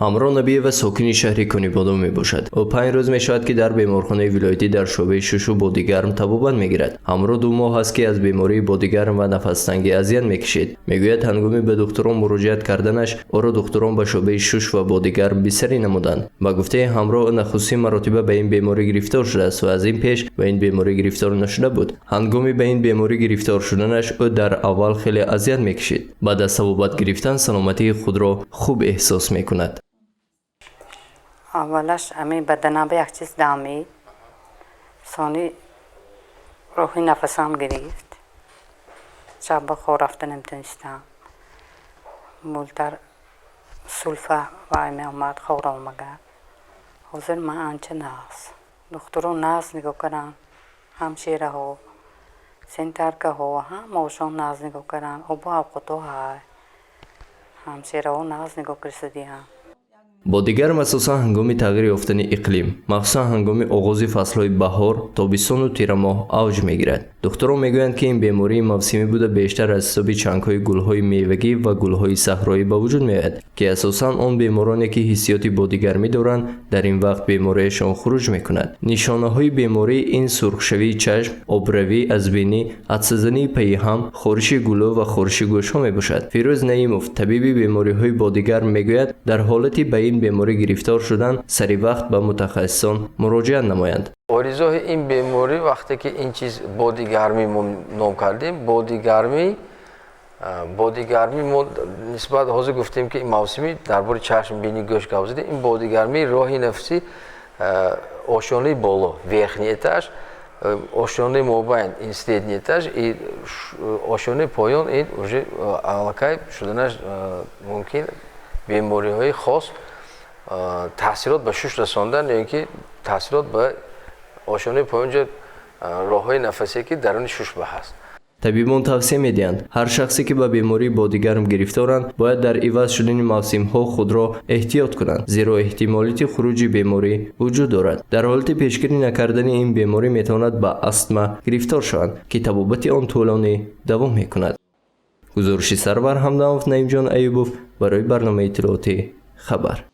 Ҳамроҳ Набиева сокини шаҳри Конибодом мебошад. Ӯ 5 рӯз мешавад, ки дар беморхонаи вилоятӣ дар шӯъбаи шушу бодигарм табобат мегирад. Ҳамроҳ 2 моҳ аст, ки аз бемории бодигарм ва нафастангӣ азият мекашид. Мегӯяд, ҳангоми ба духтурон муроҷиат карданаш ӯро духтурон ба шӯъбаи шуш ва бодигарм бистарӣ намуданд. Ба гуфтаи Ҳамроҳ, ӯ нахустин маротиба ба ин беморӣ гирифтор шудааст ва аз ин пеш ба ин беморӣ гирифтор нашуда буд. Ҳангоми ба ин беморӣ гирифтор шуданаш ӯ дар аввал хеле азият мекашид. Баъд аз табобат гирифтан саломатии худро хуб эҳсос мекунад. Аввалаш ҳамин баданам ба як чиз дамид, сони роҳи нафасам гирифт, шаб ба хоб рафта наметонистам, болтар сулфа вай меомад, хор омага. Ҳозир ман анча нағз, духтурон нағз нигоҳ карданд, ҳамшираҳо, санитаркаҳо, ҳамаошон нағз нигоҳ карданд. Обу авқотҳо ҳай, ҳамшираҳо нағз нигоҳ кардиҳанд. Бодигарм асосан ҳангоми тағйир ёфтани иқлим, махсусан ҳангоми оғози фаслҳои баҳор, тобистону тирамоҳ авҷ мегирад. Духтурон мегӯянд, ки ин бемории мавсимӣ буда, бештар аз ҳисоби чангҳои гулҳои мевагӣ ва гулҳои саҳроӣ ба вуҷуд меояд, ки асосан он бемороне, ки ҳиссиёти бодигармӣ доранд, дар ин вақт бемориашон хуруҷ мекунад. Нишонаҳои беморӣ ин сурхшавии чашм, обравӣ аз бинӣ, атсазании пайи ҳам, хориши гулӯ ва хориши гӯшҳо мебошад. Фирӯз Наимов, табиби бемориҳои бодигарм, мегӯяд, дар ҳолати ба ин беморӣ гирифтор шудан сари вақт ба мутахассисон муроҷиат намоянд. Оризоҳи ин беморӣ, вақте ки ин чиз боди гармӣ мо ном кардем, боди гармӣ мо нисбат ҳозир гуфтем, ки мавсимӣ дар бори чашм, бини, гӯш гап задем. Ин боди гармӣ роҳи нафасӣ, ошёнаи боло, верхний этаж, ошёнаи мобайн, ин средний этаж, и ошёнаи поён, ин уже аллакай шуданаш мумкин. Бемориҳои хос таъсирот ба шуш расондан ё ин ки таъсирот ба ошёнаи поёнҷа, роҳҳои нафасе, ки даруни шуш ба ҳаст. Табибон тавсия медиҳанд, ҳар шахсе, ки ба бемории бодигарм гирифторанд, бояд дар иваз шудани мавсимҳо худро эҳтиёт кунанд, зеро эҳтимолияти хуруҷи беморӣ вуҷуд дорад. Дар ҳолати пешгирӣ накардани ин беморӣ метавонад ба астма гирифтор шаванд, ки табобати он тӯлонӣ давом мекунад. Гузориши Сарвар Ҳамдамов, Наимҷон Аюбов барои барномаи иттилоотӣ «Хабар».